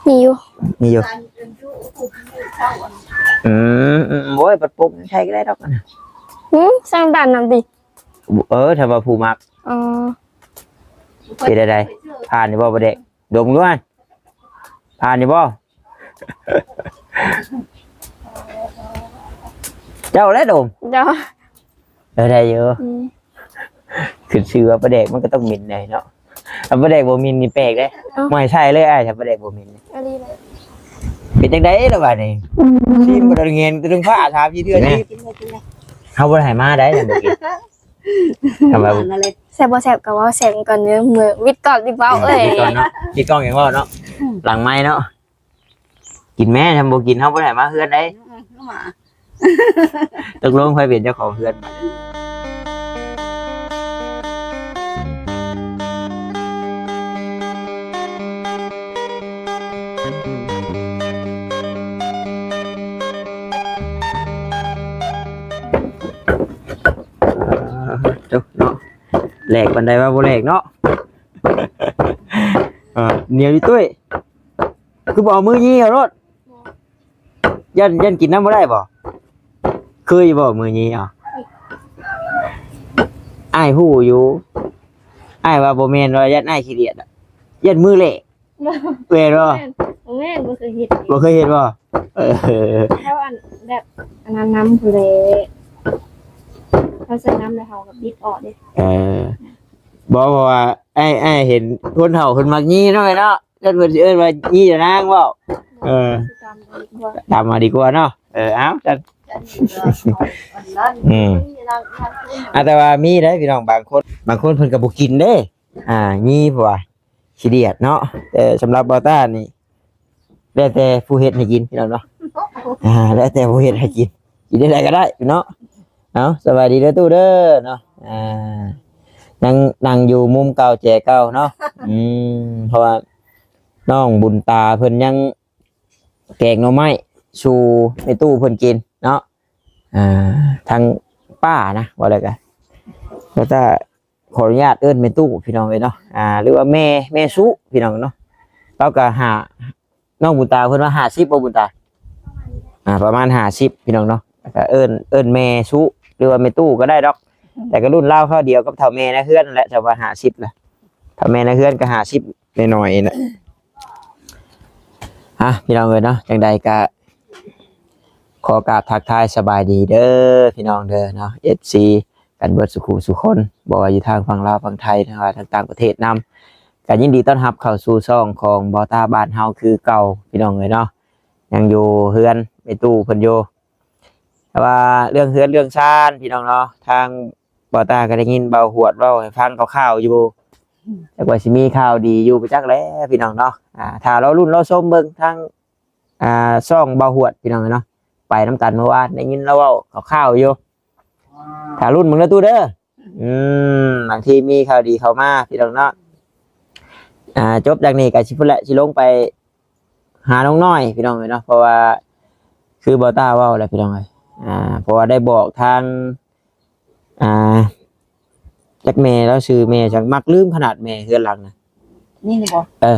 ມີຢູ່ ມີຢູ່. ອືມ ອືມ ໂອ້ຍ ປັດປຸກໃຊ້ກໍໄດ້ດອກ. ຫືມ ສັ່ງດ້ານນັ້ນຕິ? ເອີ ຖ້າວ່າຜູ້ມັກ. ອໍ ເປັນໃດ? ຜ່ານຢູ່ບໍ່ ບໍ່ແດກ? ດົມດ້ວຍ ຜ່ານຢູ່ບໍ່? ເຈົ້າແຫຼະດົມ. ເຈົ້າ. ເອີ ໄດ້ຢູ່. ອືມ ຂຶ້ນຊື່ວ່າປາແດກມັນກໍຕ້ອງເໝັນແດ່ເນາະ. ຖ້າປາແດກບໍ່ເໝັນນີ້ແປກເດ້. ເອົ້າ ບໍ່ໃຫ້ໃສ່ເລີຍອ້າຍ ຖ້າປາແດກບໍ່ເໝັນນີ້. ອີ່ຫຼີແຫຼະ. ເປັນຈັ່ງໃດລະບາດນີ້? ຊີມບໍ່ໄດ້ເຫັນ ແຕ່ເທິງຟ້າ ສາມສີ່ເທື່ອ. ເຮົາບໍ່ໄດ້ໃຫ້ມາໄດ້ ບໍ່ກິນ. ແຊບບໍ່ແຊບກໍເວົ້າແຊບກ່ອນເດີ ມື້ ວິດກ່ອນ ວິດເວົ້າເອີຍ ວິດກ່ອນເນາະ ວິດກ້ອງຫຍັງເວົ້າເນາະ. ອືມ ຫຼັງໄມເນາະ. ກິນແມ້ ຖ້າບໍ່ກິນເຮົາບໍ່ໄດ້ມາເຮືອນໃດ. ອືມ ມາ ຕົກລົງໃຜເປັນເຈົ້າຂອງເຮືອນ? ເຈົ້າເນາະ ແຫຼກປານໃດວ່າບໍ່ແຫຼກເນາະ. ເອີ ໜຽວຢູ່ຕຸ້ຍ ຄືບໍ່ເອົາມືຢີ່ເອົາໂລດ. ຢ້ານ ຢ້ານກິນນຳບໍ່ໄດ້ບໍ່? ເຄີຍຢູ່ບໍ່ມືຢີ່ເອົາ? ອ້າຍຮູ້ຢູ່ ອ້າຍວ່າບໍ່ແມ່ນວ່າຢ້ານອ້າຍຂີ້ດຽດ ຢ້ານມືແຫຼກ. ບໍ່ ແມ່ນບໍ່? ບໍ່ແມ່ນ ບໍ່ເຄີຍເຮັດ ບໍ່ເຄີຍເຮັດບໍ່? ເອີ ເຮົາອັນແບບອັນນັ້ນນຳພຸ້ນແຫຼະ ເຮົາໃສ່ນຳແລ້ວເຮົາກໍບິດອອກເດ້. ເອີ ບໍ່ ເພາະວ່າອ້າຍ ອ້າຍເຫັນຄົນເຖົ້າເພິ່ນມັກຢີ່ເນາະ ເນາະ ຈັ່ງເພິ່ນຊິເອີ້ນວ່າຢີ່ນາງເວົ້າ. ເອີ ຕາມມາດີກວ່າ ຕາມມາດີກວ່າເນາະ. ເອີ ເອົາ ອືມ ອ່າ ແຕ່ວ່າມີເດ້ພີ່ນ້ອງ ບາງຄົນ ບາງຄົນເພິ່ນກໍບໍ່ກິນເດ້ ອ່າ ຢີ່ ເພາະວ່າ ຂີ້ດຽດເນາະ. ແຕ່ສຳລັບບ່າວຕ້ານີ້ ແລ້ວແຕ່ຜູ້ເຮັດໃຫ້ກິນພີ່ນ້ອງເນາະ. ອ່າ ແລ້ວແຕ່ຜູ້ເຮັດໃຫ້ກິນ ກິນໄດ້ໃດກໍໄດ້ເນາະ. ເອົາ ສະບາຍດີເດີຕູ້ເດີເນາະ. ອ່າ ຍັງນັ່ງຢູ່ມຸມເກົ່າແຈເກົ່າເນາະ. ອືມ ເພາະວ່ານ້ອງບຸນຕາເພິ່ນຍັງແກງໜໍ່ໄມ້ສູ່ແມ່ຕູ້ເພິ່ນກິນເນາະ. ອ່າ ທາງປ້ານະ ວ່າແລ້ວກະ ແລ້ວກະ ຂໍອະນຸຍາດເອີ້ນແມ່ຕູ້ພີ່ນ້ອງເອີຍເນາະ ອ່າ ຫຼືວ່າແມ່ ແມ່ສຸພີ່ນ້ອງເນາະ. ລາວກໍຫາ ນ້ອງບຸນຕາເພິ່ນວ່າຫ້າສິບບໍ່ບຸນຕາ? ອ່າ ປະມານຫ້າສິບພີ່ນ້ອງເນາະ. ແລ້ວກໍເອີ້ນ ເອີ້ນແມ່ສຸ ຫຼືວ່າແມ່ຕູ້ກໍໄດ້ດອກ ແຕ່ກໍລຸ້ນລາວຄາວດຽວກັບເຖົ້າແມ່ໃນເຮືອນນັ້ນແຫຼະ ຈະວ່າຫ້າສິບລະ ເຖົ້າແມ່ໃນເຮືອນກໍຫ້າສິບໜ້ອຍໆນະ. ອ່ະ ພີ່ນ້ອງເອີຍເນາະ ຈັ່ງໃດກໍຂໍກາບທັກທາຍສະບາຍດີເດີພີ່ນ້ອງເດີເນາະ ເອັຟຊີ ກັນເບິດສູ່ຄູ່ສູ່ຄົນ ບໍ່ວ່າຢູ່ທາງຝັ່ງລາວຝັ່ງໄທ ຫຼືວ່າທາງຕ່າງປະເທດນຳ ກໍຍິນດີຕ້ອນຮັບເຂົ້າສູ່ຊ່ອງຂອງບ່າວຕ້າບ້ານເຮົາຄືເກົ່າພີ່ນ້ອງເອີຍເນາະ. ຍັງຢູ່ເຮືອນແມ່ຕູ້ເພິ່ນຢູ່ ແຕ່ວ່າເລື່ອງເຮືອນເລື່ອງຊານພີ່ນ້ອງເນາະ ທາງບ່າວຕ້າກໍໄດ້ຍິນບ່າວຫວດເວົ້າໃຫ້ຟັງຄ່າວໆຢູ່ ຈັກວ່າຊິມີຂ່າວດີຢູ່ບໍ່ຈັກແຫຼະພີ່ນ້ອງເນາະ. ອ່າ ຖ້າລໍລຸ້ນລໍຊົມເບິ່ງທາງ ອ່າ ຊ່ອງບ່າວຫວດພີ່ນ້ອງເນາະ ໄປນຳກັນເມື່ອວານ ໄດ້ຍິນລາວເວົ້າຄ່າວໆຢູ່ ຖ້າລຸ້ນເບິ່ງເດີຕູ້ເດີ. ອືມ ບາງທີມີຂ່າວດີເຂົ້າມາພີ່ນ້ອງເນາະ. ອ່າ ຈົບຈາກນີ້ກໍຊິພຸ້ນແຫຼະ ຊິລົງໄປຫານ້ອງນ້ອຍພີ່ນ້ອງເອີຍເນາະ ເພາະວ່າຄືບ່າວຕ້າເວົ້າແຫຼະພີ່ນ້ອງເອີຍ ອ່າ ເພາະວ່າໄດ້ບອກທາງ ອ່າ ຈັກແມ່ລາວຊື່ແມ່ຫຍັງ ມັກລືມຂະໜາດແມ່ເຮືອນຫຼັງນະ ນີ້ບໍ່? ເອີ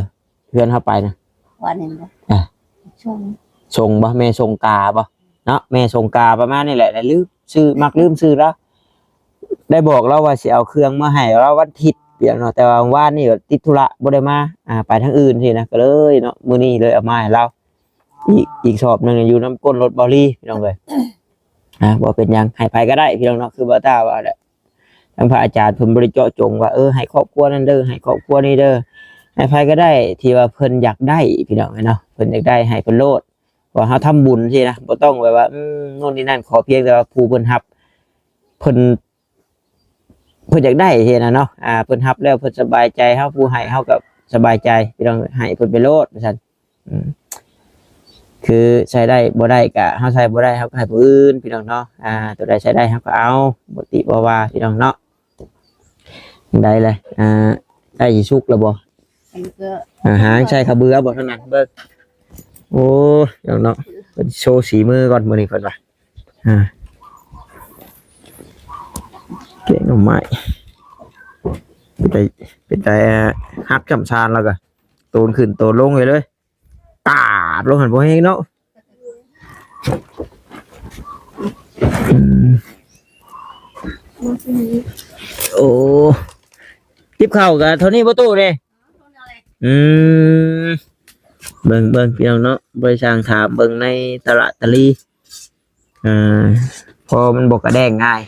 ເຮືອນເຮົາໄປນະ ວ່ານີ້ບໍ່? ອ່າ ສົ່ງ ສົ່ງບໍ່? ແມ່ສົ່ງກາບໍ່ເນາະ? ແມ່ສົ່ງກາປະມານນີ້ແຫຼະ ແລ້ວລືມຊື່ ມັກລືມຊື່ລາວ ໄດ້ບອກລາວວ່າຊິເອົາເຄື່ອງມາໃຫ້ລາວວັນທິດ ພີ່ນ້ອງເນາະ ແຕ່ວ່າວານນີ້ຕິດທຸລະບໍ່ໄດ້ມາ ອ່າ ໄປທາງອື່ນຊີ້ນະ ກໍເລີຍເນາະ ມື້ນີ້ເລີຍເອົາມາໃຫ້ລາວ ອີກ ອີກສອບໜຶ່ງຢູ່ນຳກົ້ນລົດເບົາລີ ພີ່ນ້ອງເອີຍ. ອ່າ ບໍ່ເປັນຫຍັງ ໃຫ້ໃຜກໍໄດ້ ພີ່ນ້ອງເນາະ ຄືບ່າວຕ້າວ່າແຫຼະ ທາງພະອາຈານເພິ່ນບໍ່ໄດ້ເຈາະຈົງວ່າ ເອີ ໃຫ້ຄອບຄົວນັ້ນເດີ ໃຫ້ຄອບຄົວນີ້ເດີ ໃຫ້ໃຜກໍໄດ້ທີ່ວ່າເພິ່ນຢາກໄດ້ ພີ່ນ້ອງເນາະ ເພິ່ນຢາກໄດ້ໃຫ້ເພິ່ນໂລດ ເພາະເຮົາທຳບຸນຊີ້ນະ ບໍ່ຕ້ອງແບບວ່າ ອືມ ໂນ່ນນີ້ນັ້ນ ຂໍພຽງແຕ່ວ່າຜູ້ເພິ່ນຮັບ ເພິ່ນ ເພິ່ນຢາກໄດ້ຊີ້ນະເນາະ ອ່າ ເພິ່ນຮັບແລ້ວເພິ່ນສະບາຍໃຈ ເຮົາຜູ້ໃຫ້ເຮົາກໍສະບາຍໃຈ ພີ່ນ້ອງ ໃຫ້ເພິ່ນໄປໂລດວ່າຊັ້ນ. ອືມ ຄືໃຊ້ໄດ້ບໍ່ໄດ້ກະເຮົາໃຊ້ບໍ່ໄດ້ເຮົາກໍໃຫ້ຜູ້ອື່ນ ພີ່ນ້ອງເນາະ ອ່າ ຕົວໃດໃຊ້ໄດ້ເຮົາກໍເອົາ ບໍ່ຕິບໍ່ວ່າ ພີ່ນ້ອງເນາະ. ຈັ່ງໃດແຫຼະ ອ່າ ໃກ້ຊິສຸກແລ້ວບໍ່? ອັນນີ້ກໍ ອ່າ ຫາງໃສ່ຂະເບືອບໍ່ເທົ່ານັ້ນ ເບິ່ງ ໂອ້ຍ ພີ່ນ້ອງເນາະ ເພິ່ນໂຊສີມືກ່ອນມື້ນີ້ເພິ່ນວ່າ ອ່າ ແກງໜໍ່ໄມ້ ເປັນຕາ ເປັນຕາຮັກຈ້ຳຊານ ແລ້ວກໍໂຕນຂຶ້ນໂຕນລົງໄປເລີຍ. ອັບລົງຫັ້ນບໍ່ແຮງເນາະ. ອືມ ໂອ້ ຕິບເຂົ້າກະເທົ່ານີ້ບໍ່ຕູ້ເດ້? ອືມ ເບິ່ງ ເບິ່ງ ພີ່ນ້ອງເນາະ ບໍ່ໄດ້ຊ່າງຖາມເບິ່ງໃນຕະຫຼາດຕະລີ ອ່າ ເພາະມັນບໍ່ກະແດງງ່າຍ.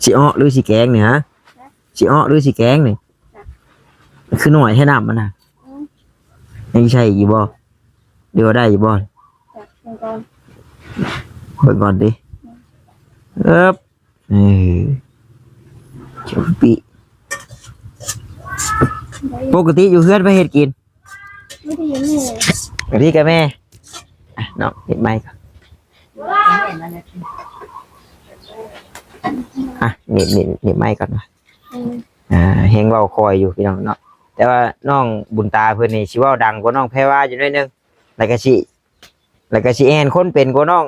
ຊິເອາະຫຼືຊິແກງນີ້ຫະ? ຊິເອາະຫຼືຊິແກງນີ້? ຄືໜ້ອຍແທ້ນ້ຳມັນນະ. ອືມ ຍັງໃຊ້ຢູ່ບໍ່ ຫຼືວ່າໄດ້ຢູ່ບໍ່? ຈັກ ເບິ່ງກ່ອນ ເບິ່ງກ່ອນຕິ. ອືມ ເອີ ເອີ ເຂົ້າປີ. ປົກກະຕິຢູ່ເຮືອນໄປເຮັດກິນ? ບໍ່ໄດ້ຢູ່ແມ່ ກະຕິກະແມ່. ອ່ະ ນ້ອງ ເຮັດໄມກ່ອນ. ອ່ະ ເນັດ ເນັດ ເນັດໄມກ່ອນ. ອືມ ອ່າ ແຮງເວົ້າຄ່ອຍຢູ່ພີ່ນ້ອງເນາະ ແຕ່ວ່ານ້ອງບຸນຕາເພິ່ນນີ້ຊິເວົ້າດັງກວ່ານ້ອງແພວາຢູ່ໜ້ອຍໜຶ່ງ ແລ້ວກະຊິ ແລ້ວກະຊິແອນຄົນເປັນກວ່ານ້ອງ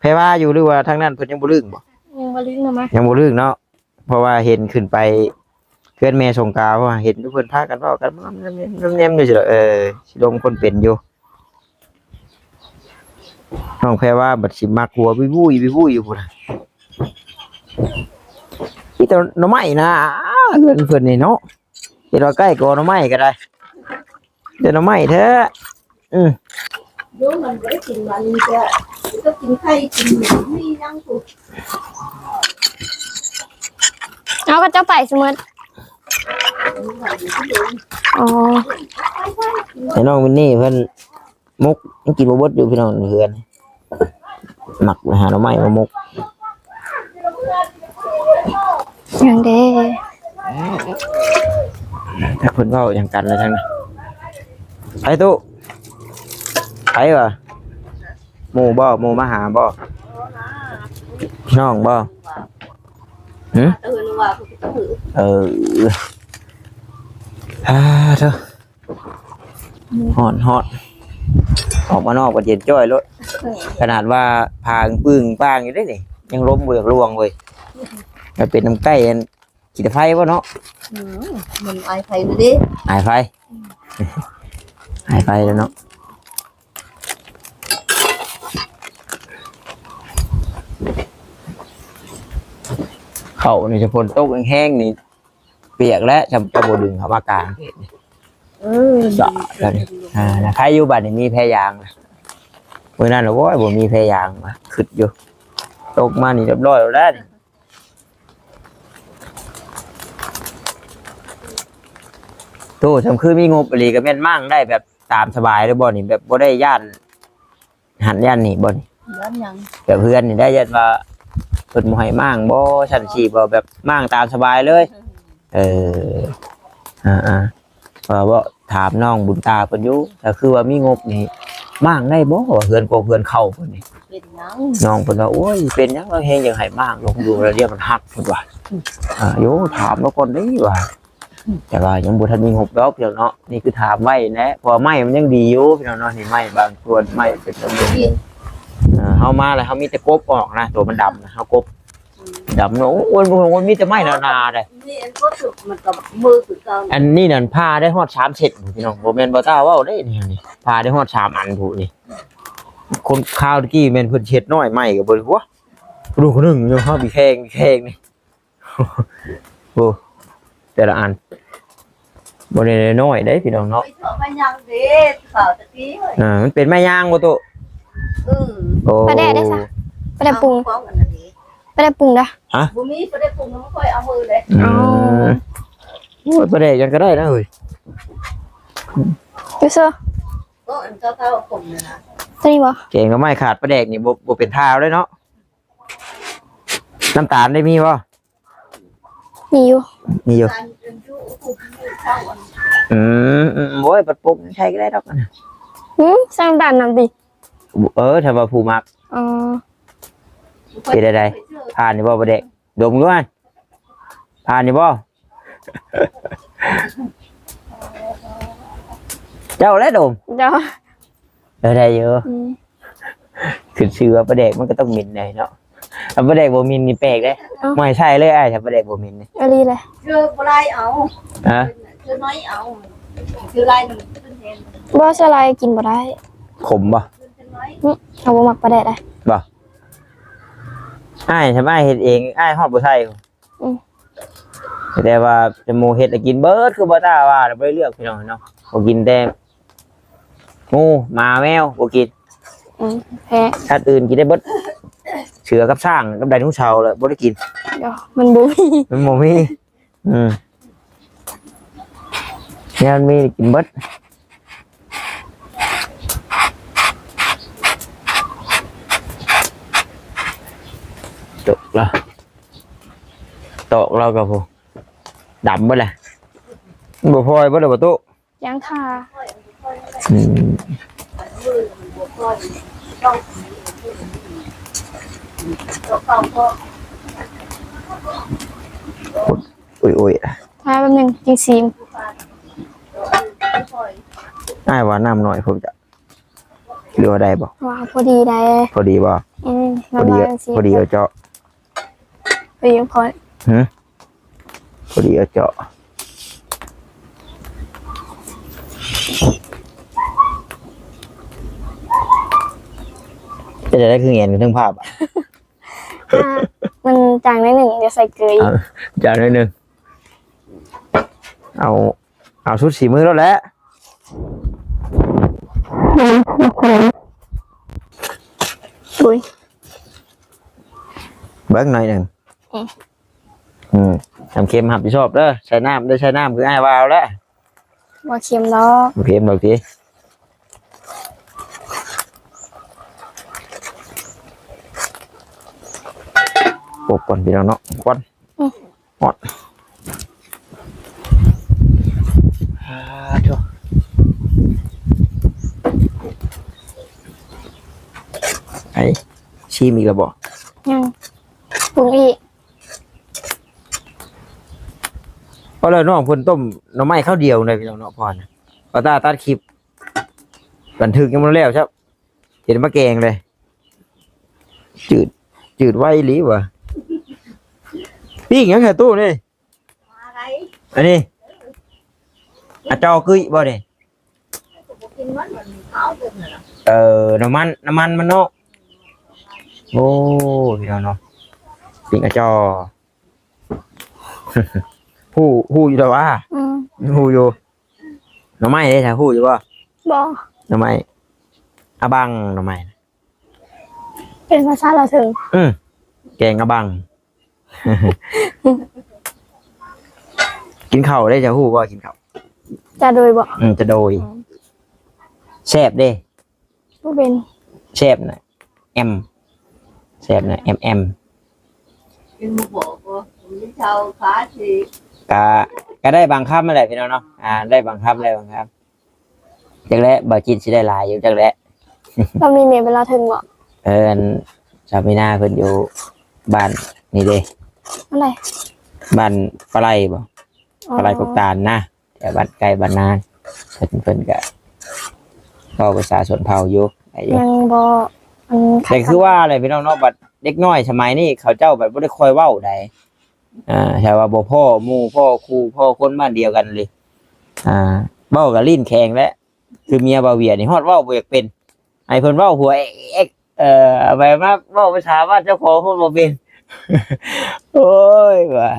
ແພວາຢູ່ ຫຼືວ່າທາງນັ້ນເພິ່ນຍັງບໍ່ລຶ້ງບໍ່? ຍັງບໍ່ລຶ້ງນະມະ ຍັງບໍ່ລຶ້ງເນາະ ເພາະວ່າເຫັນຂຶ້ນໄປເຮືອນແມ່ສົງກາ ເພາະວ່າເຫັນເພິ່ນພາກັນເວົ້າກັນແນມໆຢູ່ຊີ້ດອກ. ເອີ ຊິລົມຄົນເປັນຢູ່. ນ້ອງແພວາບັດຊິມັກຫົວວຸ້ຍໆ ວຸ້ຍໆຢູ່ພຸ້ນນະ. ມີແຕ່ໜໍ່ໄມ້ນະ ເຮືອນເພິ່ນນີ້ເນາະ ເຮັດວ່າໃກ້ກໍໜໍ່ໄມ້ກໍໄດ້ ແຕ່ໜໍ່ໄມ້ແທ້. ອືມ ໂຍມມັນບໍ່ໄດ້ກິນມັນແທ້ ກໍກິນໄຂ່ກິນໝູມີຫຍັງພຸ້ນ. ເອົາ ເຂົາເຈົ້າໄປຊະໝົດ. ອໍ ໃຫ້ນ້ອງມິນນີ້ເພິ່ນ ໝົກຍັງກິນບໍ່ເບິດຢູ່ພີ່ນ້ອງ ເຮືອນມັກໄປຫາໜໍ່ໄມ້ມາໝົກ. ຫຍັງເດ້ ຈັກເພິ່ນເວົ້າຫຍັງກັນລະທັງນັ້ນ. ໃຜຕູ້ ໃຜວະ ໝູ່ບໍ່ ໝູ່ມາຫາບໍ່ ພີ່ນ້ອງບໍ່? ຫື ເອີ ອ່າ ໂທ້. ຮ້ອນ ຮ້ອນ ອອກມານອກກໍເຢັນຈ້ອຍໂລດ. ເອີ ຂະໜາດວ່າຜາປຶ້ງປາງຢູ່ເດ້ນີ້ ຍັງລົມບໍ່ຢາກລ່ວງເວີຍ. ມັນເປັນນຳໄກ່ອັນຂີ້ຕາໄຟບໍ່ເນາະ? ອືມ ມັນອາຍໄຟເດ້ ອາຍໄຟ ອືມ ອາຍໄຟແລ້ວເນາະ. ເຂົ້ານີ້ ຖ້າຝົນຕົກແຮງໆນີ້ ປຽກແລ້ວ ຈຳ ຈຳບໍ່ດຶງເຂົ້າມາກາງເຂດນີ້ ເອີ ສະ ອ່າ ນະ ໃຄຢູ່ບາດນີ້ມີແພຍາງນະ. ມື້ນັ້ນ ໂອ້ຍ ບໍ່ມີແພຍາງ ຄຶດຢູ່ ຕົກມານີ້ຮຽບຮ້ອຍແລ້ວນີ້. ໂຕ ຊ່ຳຄືມີງົບອີ່ຫຼີ ກໍແມ່ນມ້າງໄດ້ແບບຕາມສະບາຍເລີຍບໍ່ນີ້ ແບບບໍ່ໄດ້ຢ້ານ ຫັ້ນຢ້ານນີ້ບໍ່ນີ້? ຢ້ານຫຍັງ? ແບບເຮືອນນີ້ໄດ້ຢ້ານວ່າເພິ່ນບໍ່ໃຫ້ມ້າງບໍ່ ຊັ້ນຊີ້ບໍ່ ແບບມ້າງຕາມສະບາຍເລີຍ. ເອີ ເອີ ອ່າໆ ວ່າ ວ່າຖາມນ້ອງບຸນຕາເພິ່ນຢູ່ ຖ້າຄືວ່າມີງົບນີ້ມ້າງໄດ້ບໍ່ ວ່າເຮືອນກອງເຮືອນເຂົາເພິ່ນນີ້. ເປັນຫຍັງ? ນ້ອງເພິ່ນວ່າ ໂອ້ຍ ເປັນຫຍັງ ເຮົາແຮງຢາກໃຫ້ມ້າງ ລອງຢູ່ລະດຽວມັນຫັກ ເພິ່ນວ່າ. ອືມ ອ່າ ໂຍ ຖາມລາວກ່ອນເດ້ວ່າ ແຕ່ວ່າຍັງບໍ່ທັນມີງົບດອກພີ່ນ້ອງເນາະ ນີ້ຄືຖາມໄວ້ແຫຼະ ເພາະວ່າໄມ້ມັນຍັງດີຢູ່ພີ່ນ້ອງເນາະ ນີ້ໄມ້ບາງສ່ວນ ໄມ້ເປັນຕຳຫຼວດ ເຮົາມາແລ້ວເຮົາມີແຕ່ກົບອອກນະ ໂຕມັນດຳນະ ເຮົາກົບ ອືມ ດຳເນາະ. ໂອ້ຍ ມັນມີແຕ່ໄມ້ໜາໆເດ້ ນີ້ອັນກໍສຸກມັນກໍມືຄືເກົ່າ ອັນນີ້ນັ້ນຜ່າໄດ້ຮອດສາມເສັ້ນພຸ້ນພີ່ນ້ອງ ບໍ່ແມ່ນບໍ່ຕ້າເວົ້າເດ້ນີ້ ນີ້ຜ່າໄດ້ຮອດສາມອັນພຸ້ນນີ້. ຄົນຄາວຕະກີ້ແມ່ນເພິ່ນເຮັດນ້ອຍໄມ້ກໍບໍ່ຮູ້ ລູກໜຶ່ງຢູ່ ເຮົາມີແຂງ ມີແຂງນີ້. ໂອ້ ແຕ່ລະອັນ ບໍ່ໄດ້ນ້ອຍເດ້ພີ່ນ້ອງເນາະ ໄປເທາະໄມ້ຍາງເດ້ ຄາວຕະກີ້ເອີຍ. ອ່າ ມັນເປັນໄມ້ຍາງບໍ່ໂຕ? ເອີ ໂອ້ ປາແດກໄດ້ຊະ ປາແດກປຸງ ເອົາຂອງອັນນັ້ນເດ້ ປາແດກປຸງເດ້. ຮະ? ບໍ່ມີປາແດກປຸງ ມັນຄ່ອຍເອົາມືເດ້. ອືມ ອໍ ໂອ້ຍ ປາແດກຫຍັງກໍໄດ້ນະເຮີ້ຍ ຢູ່ເຊີ? ໂອ້ ອັນເກົ່າໆ ຜົມນີ້ນະ ຕົວນີ້ບໍ່? ແກງໜໍ່ໄມ້ຂາດປາແດກນີ້ ບໍ່ ບໍ່ເປັນທ່າເລີຍເນາະ. ນ້ຳຕານໄດ້ມີບໍ່? ມີຢູ່ ມີຢູ່. ອືມ ອືມ ໂອ້ຍ ບັດປົກໃສ່ກໍໄດ້ດອກ. ຫືມ ໃສ່ນ້ຳຕານນຳຕິ? ເອີ ຖ້າວ່າຜູ້ມັກ. ອໍ ເປັນໃດ? ຜ່ານຢູ່ບໍ່ ບໍ່ໄດ້? ດົມດ້ວຍ ຜ່ານຢູ່ບໍ່? ເຈົ້າແຫຼະດົມ. ເຈົ້າ ເອີ ໄດ້ຢູ່. ອືມ ຂຶ້ນຊື່ວ່າປາແດກມັນກໍຕ້ອງເໝັນແດ່ເນາະ. ຖ້າປາແດກບໍ່ໝິ່ນນີ້ແປກເດ້. ເອົ້າ ບໍ່ໃຫ້ໃສ່ເລີຍອ້າຍ ຖ້າປາແດກບໍ່ໝິ່ນນີ້. ອີ່ຫຼີແຫຼະ. ຄືບໍ່ຫຼາຍເອົາ. ຮະ? ຄືໜ້ອຍເອົາ. ຄືຫຼາຍມັນເປັນແຮງ. ບໍ່ ສ່ວນຫຼາຍກິນບໍ່ໄດ້. ຂົມບໍ່? ອື ເຮົາບໍ່ມັກປາແດກເດ້. ບໍ່? ອ້າຍ ຖ້າອ້າຍເຮັດເອງ ອ້າຍຮອດບໍ່ໃສ່. ອືມ ແຕ່ວ່າຈະໝູ່ເຮັດແລ້ວກິນເບິດ ຄືບໍ່ຕ້າວ່າ ບໍ່ໄດ້ເລືອກພີ່ນ້ອງເນາະ. ບໍ່ກິນແຕ່ ໝູ ໝາ ແມວ ບໍ່ກິນ. ອືມ ແພ້ ສັດອື່ນກິນໄດ້ເບິດ. ເສືອກັບຊ້າງກັບໄດໂນເສົາແລ້ວບໍ່ໄດ້ກິນ. ໂອ້ ມັນບໍ່ມີ ມັນບໍ່ມີ. ອືມ ແນວມັນມີກິນເບິດ. ຕົກລະ ຕອກລາວກໍ ໂອ້ ດຳເບິດແຫຼະ. ມັນບໍ່ພອຍເບິດແລ້ວບໍ່ຕູ້? ຍັງຄ່າ. ອືມ ໂອ້ຍໆ ຖ້າແປັບໜຶ່ງ ຈິງຊີມ. ອ້າຍວ່ານ້ຳໜ້ອຍໂພດຈ້ະ ຫຼືວ່າໄດ້ບໍ່? ວ່າພໍດີໄດ໋. ພໍດີບໍ່? ອືມ ພໍດີ ນ້ຳໜ້ອຍ ພໍດີເອົາເຈາະ. ພໍດີພໍ. ຫື? ພໍດີເອົາເຈາະ. ເປັນຈັ່ງໃດຄືແຫງນຂຶ້ນເທິງພາບ? ອ່າ ມັນຈາງໜ້ອຍໜຶ່ງ ດຽວໃສ່ເກືອອີກ. ອ່າ ຈາງໜ້ອຍໜຶ່ງ. ເອົາ ເອົາສຸດສີມືໂລດແຫຼະ. ໂອ້ຍ ເບິ່ງໜ້ອຍໜຶ່ງ. ອືມ ອືມ ນ້ຳເຄັມຮັບຜິດຊອບເດີ. ໃສ່ນ້ຳເດີ ໃສ່ນ້ຳ ຄືອ້າຍວ່າເອົາແຫຼະ. ບໍ່ເຄັມດອກ. ບໍ່ເຄັມດອກຕິ. ອົບກ່ອນພີ່ນ້ອງເນາະ ກ່ອນ. ອືມ ຮອດ. ອາ ໂທ້ ໄອ້ ຊີມອີກແລ້ວບໍ່? ຍັງ ປຸງອີກ. ເອົາແລ້ວ ນ້ອງເພິ່ນຕົ້ມໜໍ່ໄມ້ຄາວດຽວໄດ້ພີ່ນ້ອງເນາະ. ພໍນະ ປາຕາຕັດຄລິບ ບັນທຶກຍັງບໍ່ແລ້ວຊ້ຳ ເຫັນມາແກງເລີຍ. ຈືດ ຈືດໄວອີ່ຫຼີຫວາ. ປີ້ງຫຍັງຫາຕູ້ນີ້? ອັນນີ້ ອາຈໍ້ກຸ້ຍບໍ່ນີ້? ເອີ ນ້ຳມັນ ນ້ຳມັນມັນເນາະ. ໂອ້ ພີ່ນ້ອງເນາະ ປີ້ງອາຈໍ້. ຮູ້ ຮູ້ຢູ່ແລ້ວຫວາ? ອືມ ຮູ້ຢູ່. ໜໍ່ໄມ້ເດ້ ຮູ້ຢູ່ບໍ່? ບໍ່. ໜໍ່ໄມ້ ອະບັງ ໜໍ່ໄມ້ ເປັນພາສາລາວເຖິງ. ອືມ ແກງອະບັງ. ກິນເຂົ້າເດ້ ຈະຮູ້ບໍ່? ກິນເຂົ້າ ຈະໂດຍບໍ່? ອືມ ຈະໂດຍ. ອືມ ແຊບເດ້. ບໍ່ເປັນ. ແຊບນະ ແອມ ແຊບນະ ແອມ ແອມ. ກະ ກະໄດ້ບາງຄຳຫັ້ນແຫຼະພີ່ນ້ອງເນາະ. ອ່າ ໄດ້ບາງຄຳ ໄດ້ບາງຄຳ. ຈັກແຫຼະ ບ່າວຈິດຊິໄດ້ຫຼາຍຢູ່ຈັກແຫຼະ. ລາວມີແມ່ເວລາເຖິງບໍ່? ເອີ ອັນ ສາມີນາເພິ່ນຢູ່ບ້ານນີ້ເດ້. ອັນໃດ? ບ້ານປາໄລບໍ່? ອໍ ປາໄລກົກຕານນະ. ແຖວບ້ານໃກ້ບ້ານນາ ເພິ່ນ ເພິ່ນກະເວົ້າພາສາຊົນເຜົ່າຢູ່ ໄດ້ຢູ່. ຍັງບໍ່ ອັນ ແຕ່ຄືວ່າແຫຼະພີ່ນ້ອງເນາະ ບັດເດັກນ້ອຍສະໄໝນີ້ ເຂົາເຈົ້າບັດບໍ່ໄດ້ຄ່ອຍເວົ້າໃດ໋. ອ່າ ຖ້າວ່າບໍ່ພໍ້ໝູ່ ພໍ້ຄູ່ ພໍ້ຄົນບ້ານດຽວກັນເລີຍ ອ່າ ເວົ້າກະລີ້ນແຂງແຫຼະ. ຄືເມຍບ່າວເວຍນີ້ ຮອດເວົ້າບໍ່ຢາກເປັນ ໃຫ້ເພິ່ນເວົ້າຫົວແອກໆ. ເອີ ເອົາໄປມາເວົ້າພາສາບ້ານເຈົ້າຂອງເພິ່ນບໍ່ເປັນ. ໂອ້ຍ ວ່າ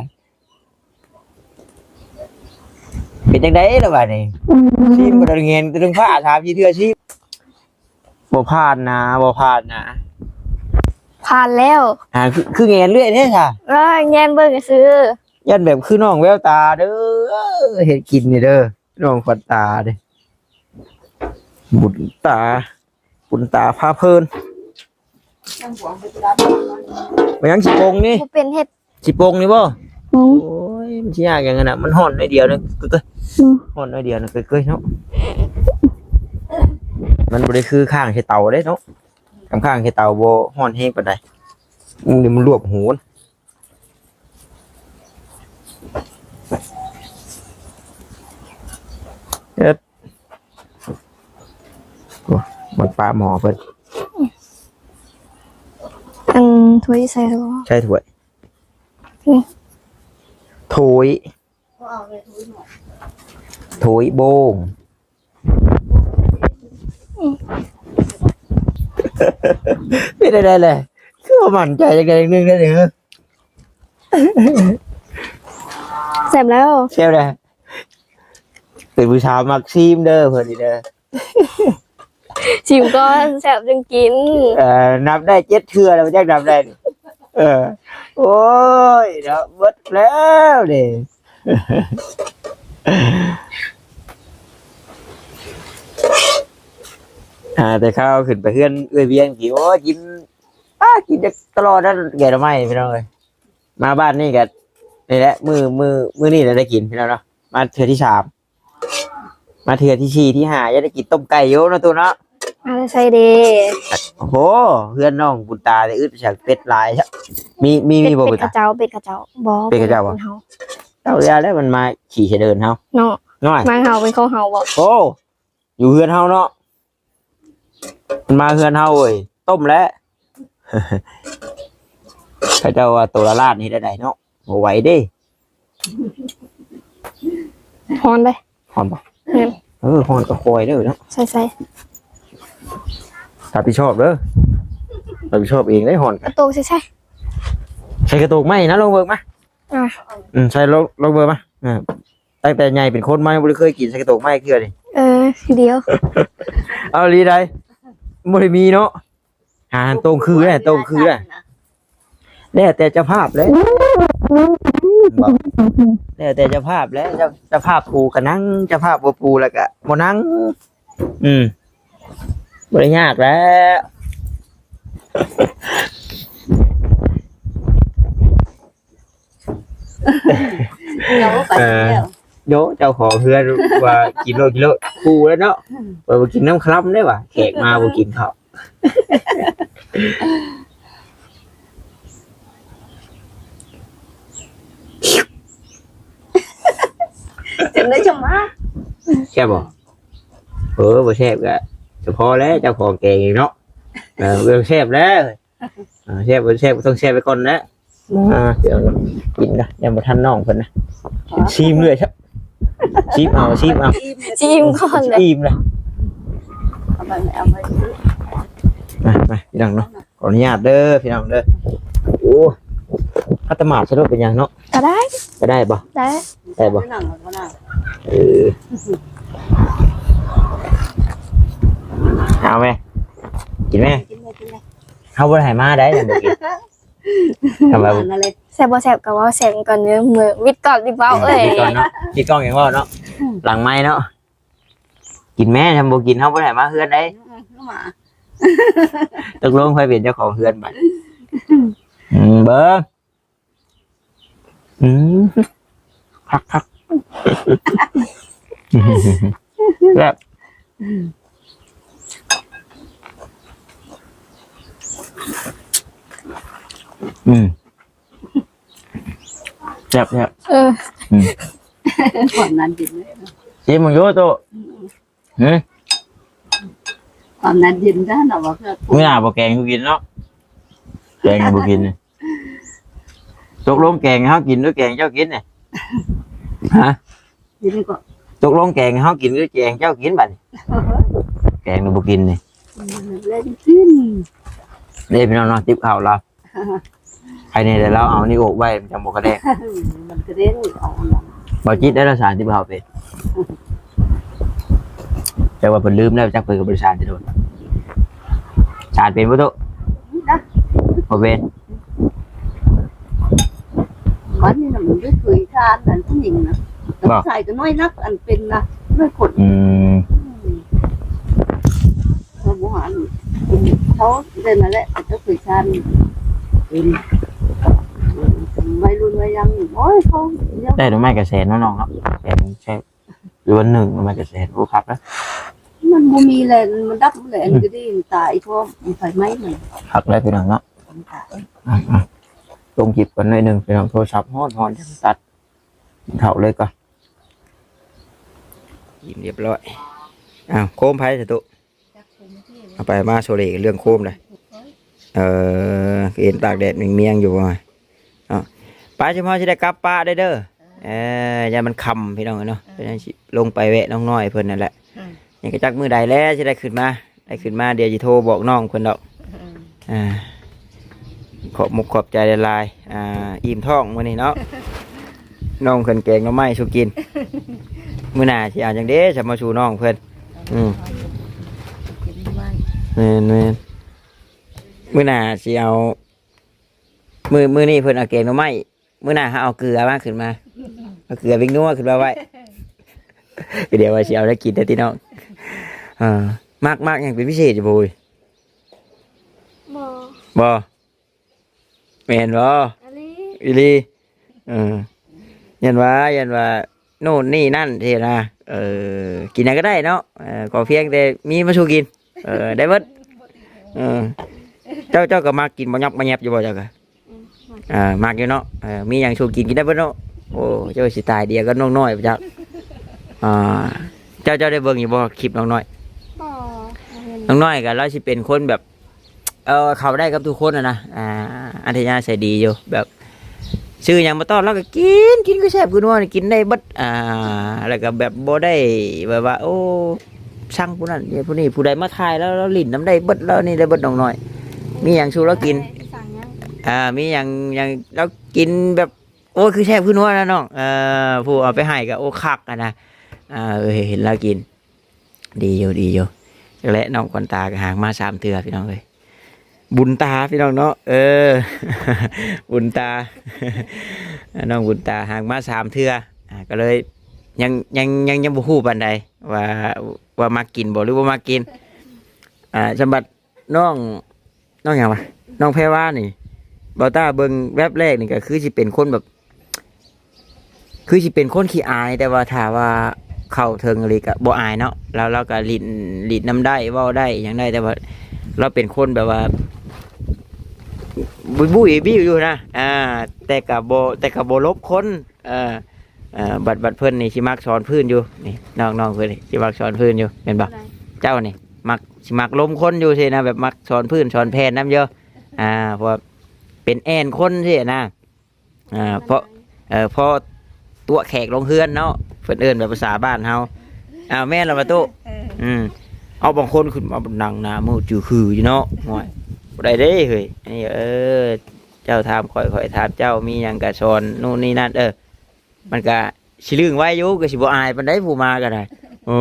ເປັນຈັ່ງໃດລະບາດນີ້? ຊີມບໍ່ໄດ້ແງນເຖິງຟ້າ ສາມສີ່ເທື່ອຊີມ ບໍ່ຜ່ານນາ ບໍ່ຜ່ານນາ. ຜ່ານແລ້ວ. ອ່າ ຄື ຄືແງນເລື້ອຍແທ້ຊະ? ເອີ ແງນເບິ່ງຊື່. ຢ້ານແບບຄືນ້ອງແວວຕາເດີ ເຮັດກິນນີ້ເດີ ນ້ອງຂວັນຕາເດ້ ບຸນຕາ. ປຸນຕາພາເພີນ. ມາຫຍັງຊິປົງນີ້? ບໍ່ເປັນເຮັດ. ຊິປົງນີ້ບໍ່? ອືມ ໂອ້ຍ ມັນຊິຍາກຫຍັງຫັ້ນນະ ມັນຮ້ອນໜ້ອຍດຽວໜຶ່ງ ເກີຍໆ. ອືມ ຮ້ອນໜ້ອຍດຽວໜຶ່ງ ເກີຍໆເນາະ. ມັນບໍ່ໄດ້ຄືຄ້າງໃສ່ເຕົາເດ້ເນາະ. ຄັນຄ້າງໃສ່ເຕົາບໍ່ຮ້ອນແຮງປານໃດ. ອືມ ນີ້ມັນລວບຫູ. ເອີ ໂອ້ ມັນປາໝໍ້ເພິ່ນ. ເອີ ອືມ ຖ້ວຍໃສ່ແລ້ວບໍ່? ໃສ່ຖ້ວຍ ອືມ ຖ້ວຍ ຖ້ວຍໂບງ ອືມ ເປັນໄດ້ແຫຼະ ຄືບໍ່ໝັ້ນໃຈຈັກແນວໜຶ່ງເດ້. ແຊບແລ້ວ ແຊບແລ້ວ ເປັນຜູ້ສາວມັກຊີມເດີ ເພິ່ນນີ້ເດີ. ຊີມກ່ອນ ແຊບຈຶ່ງກິນ. ເອີ ນັບໄດ້ເຈັດເທື່ອແລ້ວ ບໍ່ຈັກນັບໄດ້ນີ້. ເອີ ໂອ້ຍເນາະ ເບິດແລ້ວນີ້. ອ່າ ແຕ່ເຮົາຂຶ້ນໄປເຮືອນເອື້ອຍວຽງກີ້ ໂອ້ຍ ກິນ ອາ ກິນຕະຫຼອດນັ້ນ ແກງໜໍ່ໄມ້ ພີ່ນ້ອງເອີຍ. ມາບ້ານນີ້ກໍນີ້ແຫຼະ ມື້ ມື້ ມື້ນີ້ແຫຼະໄດ້ກິນ ພີ່ນ້ອງເນາະ. ມາເທື່ອທີສາມ ມາເທື່ອທີສີ່ ທີຫ້າ ຍັງໄດ້ກິນຕົ້ມໄກ່ຢູ່ເນາະ ຕູ້ເນາະ. ມາແຕ່ໃສເດ? ໂອ້ໂຫ ເຮືອນນ້ອງບຸນຕາແຕ່ອຶດສັງ ເປັດຫຼາຍ. ມີ ມີ ມີບໍ່ ເປັດ ເປັດຂະເຈົ້າ ເປັດຂະເຈົ້າ ບໍ່ ເປັດຂະເຈົ້າບໍ່? ເປັດເຮົາ ເຈົ້າຢ່າແລ້ວ ມັນມາຂີ້ໃສ່ເດີ່ນເຮົາເນາະ. ນ້ອຍ ມາເຮົາເປັນຂອງເຮົາບໍ່? ໂອ້ ຢູ່ເຮືອນເຮົາເນາະ ມັນມາເຮືອນເຮົາເວີຍ ຕົ້ມແລ້ວ. ເຂົາເຈົ້າວ່າໂຕລະລ້ານເຮັດແນວໃດເນາະ ບໍ່ໄຫວເດ້. ຮ້ອນເດ້. ຮ້ອນບໍ່? ແມ່ນ. ເອີ ຮ້ອນກໍຄ່ອຍເດີເນາະ. ໃສ່ ໃສ່ ຮັບຜິດຊອບເດີ ຮັບຜິດຊອບເອງເດ້ ຮ້ອນ. ກະໂຕກໃສ່ ໃສ່ ໃສ່ກະໂຕກໄມ້ນະ ລອງເບິ່ງມາ. ອ່າ ອືມ ໃສ່ ລອງ ລອງເບິ່ງມາ. ເອີ ຕັ້ງແຕ່ໃຫຍ່ເປັນຄົນມາ ຍັງບໍ່ໄດ້ເຄີຍກິນໃສ່ກະໂຕກໄມ້ເທື່ອນີ້. ເອີ ດຽວ ເອົາອີ່ຫຼີໃດ ບໍ່ໄດ້ມີເນາະ. ຫາໂຕ່ງຄືແຫຼະ ໂຕ່ງຄືແຫຼະ ແລ້ວແຕ່ເຈົ້າພາບແຫຼະ. ແລ້ວແຕ່ເຈົ້າພາບແຫຼະ ເຈົ້າ ເຈົ້າພາບປູກໍນັ່ງ ເຈົ້າພາບບໍ່ປູແລ້ວກໍບໍ່ນັ່ງ. ອືມ ບໍ່ໄດ້ຍາກແຫຼະ. ເອີ ໂດ ເຈົ້າຂອງເຮືອນວ່າກິນໂລດ ກິນໂລດ ຂູ່ແລ້ວເນາະ. ວ່າບໍ່ກິນນ້ຳຄະລຳໄດ້ຫວາ ແຂກມາບໍ່ກິນເຂົ້າ. ຈັ່ງໃດຈັ່ງມາ ແຊບບໍ່? ເອີ ບໍ່ແຊບກໍສະເພາະແຫຼະ ເຈົ້າຂອງແກງເອງເນາະ. ເອີ ແຊບແລ້ວ. ອ່າ ແຊບບໍ່ແຊບກໍຕ້ອງແຊບໄວ້ກ່ອນແຫຼະ. ອ່າ ດຽວກິນນະ ຍັງບໍ່ທັນນ້ອງເພິ່ນນະ. ຊີມເລື້ອຍຊະ ຊີມເອົາ ຊີມເອົາ ຊີມກ່ອນເດ້ ອີ່ມລະ. ເອົາໄປ ເອົາໄປ ມາ ມາ ພີ່ນ້ອງເນາະ ຂໍອະນຸຍາດເດີພີ່ນ້ອງເດີ. ໂອ້ ຄັດຕະໝາດຊະໂລດ ເປັນຫຍັງເນາະ? ກໍໄດ້ ກໍໄດ້ບໍ່? ໄດ້ ໄດ້ບໍ່? ເອີ ເອົາແມ ກິນແມ. ເຮົາບໍ່ໄດ້ໃຫ້ມາໄດ໋ ຍັງບໍ່ກິນ. ທຳມາ ແຊບບໍ່ແຊບກໍເວົ້າແຊບກ່ອນເດີ ມື ວິດກ່ອນ ວິດເວົ້າເອີຍ ວິດກ່ອນເນາະ ວິດກ່ອນຍັງເວົ້າເນາະ. ຫຼັງໄມເນາະ ກິນແມ ທຳບໍ່ກິນ ເຮົາບໍ່ໄດ້ໃຫ້ມາເຮືອນໄດ໋. ຕົກລົງໃຜເປັນເຈົ້າຂອງເຮືອນບັດ? ອືມ ເບິ່ງ ອືມ ຄັກໆ ແຊບ ອືມ ແຊບໆ ເອີ ອືມ ຄວາມນັ້ນກິນເລີຍ ຊີມເບິ່ງຢູ່ໂຕ. ຫື ຄວາມນັ້ນເຢັນຈ້ານະວ່າ ມື້ໜ້າບໍ່ແກງໃຫ້ກິນເນາະ ແກງໃຫ້ບໍ່ກິນນີ້. ຕົກລົງແກງໃຫ້ເຮົາກິນ ຫຼືແກງເຈົ້າກິນນີ້? ຮະ ກິນກໍ ຕົກລົງແກງໃຫ້ເຮົາກິນ ຫຼືແກງເຈົ້າກິນບັດນີ້? ແກງນີ້ບໍ່ກິນນີ້ ແລ້ວກິນ ເດ້ພີ່ນ້ອງເນາະ ຕິບເຂົ້າລາວ. ໃຜແນ່ແຫຼະ ລາວເອົານີ້ໂອກໄວ້ ມັນຈັ່ງບໍ່ກະແດກ ມັນກະແດກ ເອົາອັນນັ້ນ ບໍ່ຈິດໄດ້ລະ ສານທີ່ເຮົາເປັນ ແຕ່ວ່າເພິ່ນລືມແລ້ວ ຈັກເພິ່ນກໍບໍ່ໄດ້ສານຊິໂດນ. ສານເປັນບໍ່ໂຕ? ບໍ່ເປັນ. ບັດນີ້ນະ ມັນໄດ້ເຄີຍສານອັນຜູ້ຍິງນະ ບໍ່? ໃສ່ກໍນ້ອຍນັກ ອັນເປັນນະ ນ້ອຍຄົນ. ອືມ ເຂົາບໍ່ຫາ ເຂົາເປັນນັ້ນແຫຼະ ເຂົາເຈົ້າເຄີຍຊານເປັນໄວລຸ້ນໄວຍັງ. ໂອ້ຍ ເຂົາ ໄດ້ໜໍ່ໄມ້ກະແສນເນາະນ້ອງເນາະ ແກງແຊບ ຫຼືວ່າໜຶ້ງໜໍ່ໄມ້ກະແສນ. ໂອ້ ຄັກນະ ມັນບໍ່ມີແຫຼະ ມັນດັບແຫຼະ ອັນນີ້ກໍດີ ມັນຕາຍ ເພາະໄຟໄໝ້ມັນ. ຄັກແລ້ວພີ່ນ້ອງເນາະ ມັນຕາຍ. ອືມ ອືມ ລົງຄລິບກ່ອນໜ້ອຍໜຶ່ງພີ່ນ້ອງ ໂທລະສັບຮ້ອນໆ ຈັກຕັດ. ເຂົ້າເລີຍກ່ອນ ກິນຮຽບຮ້ອຍ. ອ້າວ ໂຄມໃຜສະຕຸ? ເອົາໄປມາໂຊເລເລື່ອງໂຄມເດ້. ເອີ ເຫັນຕາກແດດມຽງໆຢູ່ບໍ່? ເນາະ ໄປ ຊຸມເຮົາຊິໄດ້ກັບປະໄດ້ເດີ. ເອີ ຢ້ານມັນຄ່ຳພີ່ນ້ອງເອີຍເນາະ. ເອີ ເປັນຫຍັງຊິລົງໄປແວະນ້ອງນ້ອຍເພິ່ນນັ້ນແຫຼະ. ອືມ ຍັງກະຈັກມື້ໃດແລ້ວຊິໄດ້ຂຶ້ນມາ ໄດ້ຂຶ້ນມາ ດຽວຊິໂທບອກນ້ອງເພິ່ນດອກ. ອືມ ອ່າ ຂອບມຸກຂອບໃຈຫຼາຍໆ. ອ່າ ອີ່ມທ້ອງມື້ນີ້ເນາະ ນ້ອງເພິ່ນແກງໜໍ່ໄມ້ສູ່ກິນ. ມື້ໜ້າຊິເອົາຫຍັງເດ ຈະມາສູ່ນ້ອງເພິ່ນ. ອືມ ກິນໄມ້ ແມ່ນໆ ມື້ໜ້າຊິເອົາ ມື້ ມື້ນີ້ເພິ່ນເອົາແກງໜໍ່ໄມ້ ມື້ໜ້າເຮົາເອົາເກືອມາ ຂຶ້ນມາ ເອົາເກືອເບັງນົວຂຶ້ນມາໄວ້. ກໍດຽວວ່າຊິເອົາໄດ້ກິນແທ້ພີ່ນ້ອງ. ເອີ ມັກ ມັກຫຍັງເປັນພິເສດຢູ່ບໍ່? ບໍ່ ບໍ່ ແມ່ນບໍ່? ອີ່ຫຼີ ອີ່ຫຼີ. ເອີ ຢ້ານວ່າ ຢ້ານວ່າໂນ່ນນີ້ນັ້ນຊີ້ນະ. ເອີ ກິນຫຍັງກໍໄດ້ເນາະ ເອີ ຂໍພຽງແຕ່ມີມາສູ່ກິນ ເອີ ໄດ້ເບິດ. ເອີ ເຈົ້າ ເຈົ້າກໍມັກກິນບໍ່ຫຍັບບໍ່ແຫຍບຢູ່ບໍ່ເຈົ້າກະ? ອືມ ອ່າ ມັກຢູ່ເນາະ. ເອີ ມີຫຍັງສູ່ກິນ ກິນໄດ້ເບິດເນາະ. ໂອ້ ເຈົ້າຊິຕາຍດຽວກັບນ້ອງນ້ອຍປະຈັກ. ອ່າ ເຈົ້າ ເຈົ້າໄດ້ເບິ່ງຢູ່ບໍ່ຄລິບນ້ອງນ້ອຍ? ບໍ່ ບໍ່ເຫັນ. ນ້ອງນ້ອຍກໍລາວຊິເປັນຄົນແບບ ເອີ ເຂົ້າໄດ້ກັບທຸກຄົນຫັ້ນນະ. ອ່າ ອັດທະຍາໄສດີຢູ່ ແບບຊື້ຫຍັງມາຕ້ອນລາວກໍກິນ ກິນຄືແຊບຄືນົວ ກິນໄດ້ເບິດ. ອ່າ ແລ້ວກໍແບບບໍ່ໄດ້ແບບວ່າ ໂອ້ ຊັງຜູ້ນັ້ນນີ້ຜູ້ນີ້ ຜູ້ໃດມາຖ່າຍລາວ ລາວຫຼິ້ນນຳໄດ້ເບິດ ລາວນີ້ໄດ້ເບິດ. ນ້ອງນ້ອຍມີຫຍັງສູ່ລາວກິນ ສັ່ງຫຍັງ ອ່າ ມີຫຍັງ ຫຍັງລາວກິນແບບ ໂອ້ ຄືແຊບຄືນົວນະນ້ອງ. ເອີ ຜູ້ເອົາໄປໃຫ້ກໍ ໂອ້ ຄັກຫັ້ນນະ. ເອີ ເຫັນລາວກິນ ດີຢູ່ ດີຢູ່. ຈັ່ງແຫຼະ ນ້ອງຂວັນຕາກໍຫາກມາສາມເທື່ອພີ່ນ້ອງເອີຍ ບຸນຕາພີ່ນ້ອງເນາະ. ເອີ ບຸນຕາ ນ້ອງບຸນຕາຫາກມາສາມເທື່ອ. ອ່າ ກໍເລີຍຍັງ ຍັງ ຍັງ ຍັງບໍ່ຮູ້ປານໃດວ່າ ວ່າມັກກິນບໍ່ ຫຼືບໍ່ມັກກິນ. ອ່າ ສຳລັບນ້ອງ ນ້ອງຫຍັງວະ ນ້ອງແພວານີ້ ບ່າວຕ້າເບິ່ງແວັບແລກນີ້ກໍຄືຊິເປັນຄົນແບບ ຄືຊິເປັນຄົນຂີ້ອາຍ ແຕ່ວ່າຖ້າວ່າເຂົ້າເຖິງອີ່ຫຼີກໍບໍ່ອາຍເນາະ. ລາວ ລາວກໍຫຼິ້ນ ຫຼິ້ນນຳໄດ້ ເວົ້າໄດ້ຫຍັງໄດ້ ແຕ່ວ່າລາວເປັນຄົນແບບວ່າ ບຸ້ຍໆ ບິ້ວຢູ່ນະ. ອ່າ ແຕ່ກໍບໍ່ ແຕ່ກໍບໍ່ຫຼົບຄົນ. ເອີ ເອີ ບັດ ບັດເພິ່ນນີ້ຊິມັກສອນພື້ນຢູ່ ນີ້ ນ້ອງ ນ້ອງເພິ່ນນີ້ຊິມັກສອນພື້ນຢູ່ ແມ່ນບໍ່? ແມ່ນ. ເຈົ້ານີ້ມັກ ຊິມັກລົມຄົນຢູ່ຊີ້ນະ ແບບມັກສອນພື້ນສອນແຜ່ນນຳຢູ່. ອ່າ ເພາະວ່າເປັນແອ່ນຄົນຊີ້ນະ. ອ່າ ເພາະ ເອີ ເພາະຕົວະແຂກລົງເຮືອນເນາະ ເພິ່ນເອີ້ນແບບພາສາບ້ານເຮົາ. ອ້າວ ແມ່ນລະປະຕຸ. ເອີ ອືມ ເອົາ ບາງຄົນຂຶ້ນມານັ່ງໜ້າມືຈື່ຄືຢູ່ເນາະ. ໂອ້ຍ ບໍ່ໄດ້ເດ້ເຮີ້ຍ ອັນນີ້ ເອີ ເຈົ້າຖາມຂ້ອຍ ຂ້ອຍຖາມເຈົ້າ ມີຫຍັງກະສອນ ໂນ່ນນີ້ນັ້ນ. ເອີ ມັນກະຊິລຶ້ງໄວຢູ່ ກໍຊິບໍ່ອາຍປານໃດ ຜູ້ມາກໍໄດ້. ໂອ້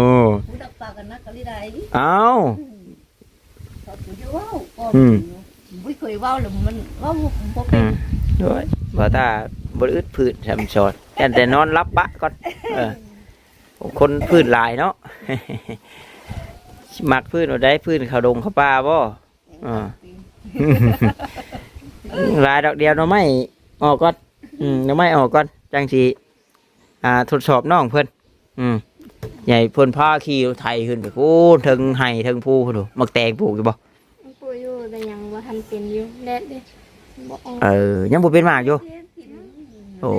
ຜູ້ດັກປາກັນນັກກະລິໄດ. ອ້າວ ເຂົາບໍ່ໄດ້ເວົ້າກໍ ອືມ ບໍ່ເຄີຍເວົ້າ ແລ້ວມັນເວົ້າບໍ່ເປັນ. ອືມ ໂອ້ຍ ບໍ່ຕາ ບໍ່ໄດ້ອຶດພືດ ສຳສອນ ຢ້ານແຕ່ນອນຫຼັບປະກ່ອນ. ເອີ ຄົນພືດຫຼາຍເນາະ ມັກພືດບໍ່ໄດ້ ພືດເຂົ້າດົງເຂົ້າປ່າບໍ່? ອ່າ ຫຼາຍດອກ ດຽວໜໍ່ໄມ້ອອກກ່ອນ. ອືມ ໜໍ່ໄມ້ອອກກ່ອນ ຈັ່ງຊິ ອ່າ ທົດສອບນ້ອງເພິ່ນ. ອືມ ໃຫຍ່ເພິ່ນພາຂີ່ໄຖຂຶ້ນໄປພຸ້ນ ເທິງໄຮ່ເທິງພູພຸ້ນ. ໝາກແຕງປູກຢູ່ບໍ່? ປູກຢູ່ ແຕ່ຍັງບໍ່ທັນເປັນຢູ່ ແດດເດ້ ບໍ່ອອກ. ເອີ ຍັງບໍ່ເປັນໝາກຢູ່. ໂອ້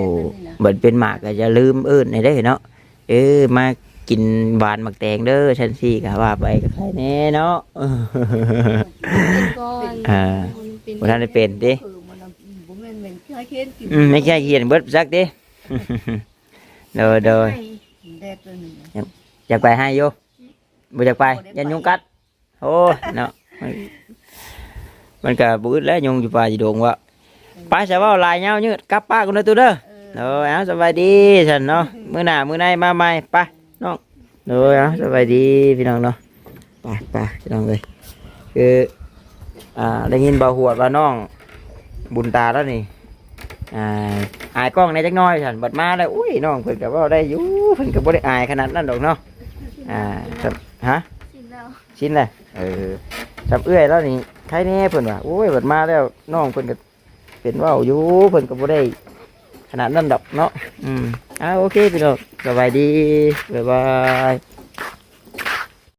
ບັດເປັນໝາກກໍຢ່າລືມເອີ້ນແດ່ເນາະ. ເອີ ມາກິນຫວານໝາກແຕງເດີ ຊັ້ນຊີ້ກໍວ່າໄປກໍໄຄແດ່ເນາະ. ເປັນກ່ອນ ອ່າ ບໍ່ທັນໄດ້ເປັນຕິ? ບໍ່ແມ່ນແມ່ນຂີ້ຮ້າຍຂຽນກິນ. ອືມ ແມ່ນຂີ້ຮ້າຍຂຽນເບິດຈັກຕິ. ໂດຍ ໂດຍ ແດດຕົວນີ້ ຢາກ ຢາກໄປໄຮ່ຢູ່ ບໍ່ຢາກໄປ ຢ້ານຍຸງກັດ. ໂອ້ຍເນາະ ມັນ ມັນກະບໍ່ອຶດແລ້ວ ຍຸງຢູ່ປ່າຢູ່ດົງວະ. ໄປ ສະເວົ້າຫຼາຍຍາວຍືດ ກັບປະກ່ອນເດີຕູ້ເດີ. ເອີ ໂດຍ ເອົາ ສະບາຍດີຊັ້ນເນາະ ມື້ໜ້າມື້ໃນມາໃໝ່ ໄປນ້ອງ. ໂດຍ ເອົາ ສະບາຍດີພີ່ນ້ອງເນາະ. ໄປ ໄປ ພີ່ນ້ອງເອີຍ ຄື ອ່າ ໄດ້ຍິນບ່າວຫວດວ່ານ້ອງບຸນຕາລາວນີ້ ອ່າ ອາຍກ້ອງແດ່ຈັກໜ້ອຍຊັ້ນ ບັດມາແລ້ວ ໂອ້ຍ ນ້ອງເພິ່ນກໍເວົ້າໄດ້ຢູ່ ເພິ່ນກໍບໍ່ໄດ້ອາຍຂະໜາດນັ້ນດອກເນາະ. ອ່າ ຮະ? ຊິນແລ້ວ ຊິນແລ້ວ. ເອີ ສ່ຳເອື້ອຍລາວນີ້ໄຄແດ່ເພິ່ນວ່າ. ໂອ້ຍ ບັດມາແລ້ວນ້ອງເພິ່ນກໍເປັນເວົ້າຢູ່ ເພິ່ນກໍບໍ່ໄດ້ຂະໜາດນັ້ນດອກເນາະ. ອືມ ອ່າ ໂອເຄພີ່ນ້ອງ ສະບາຍດີ ບາຍບາຍ.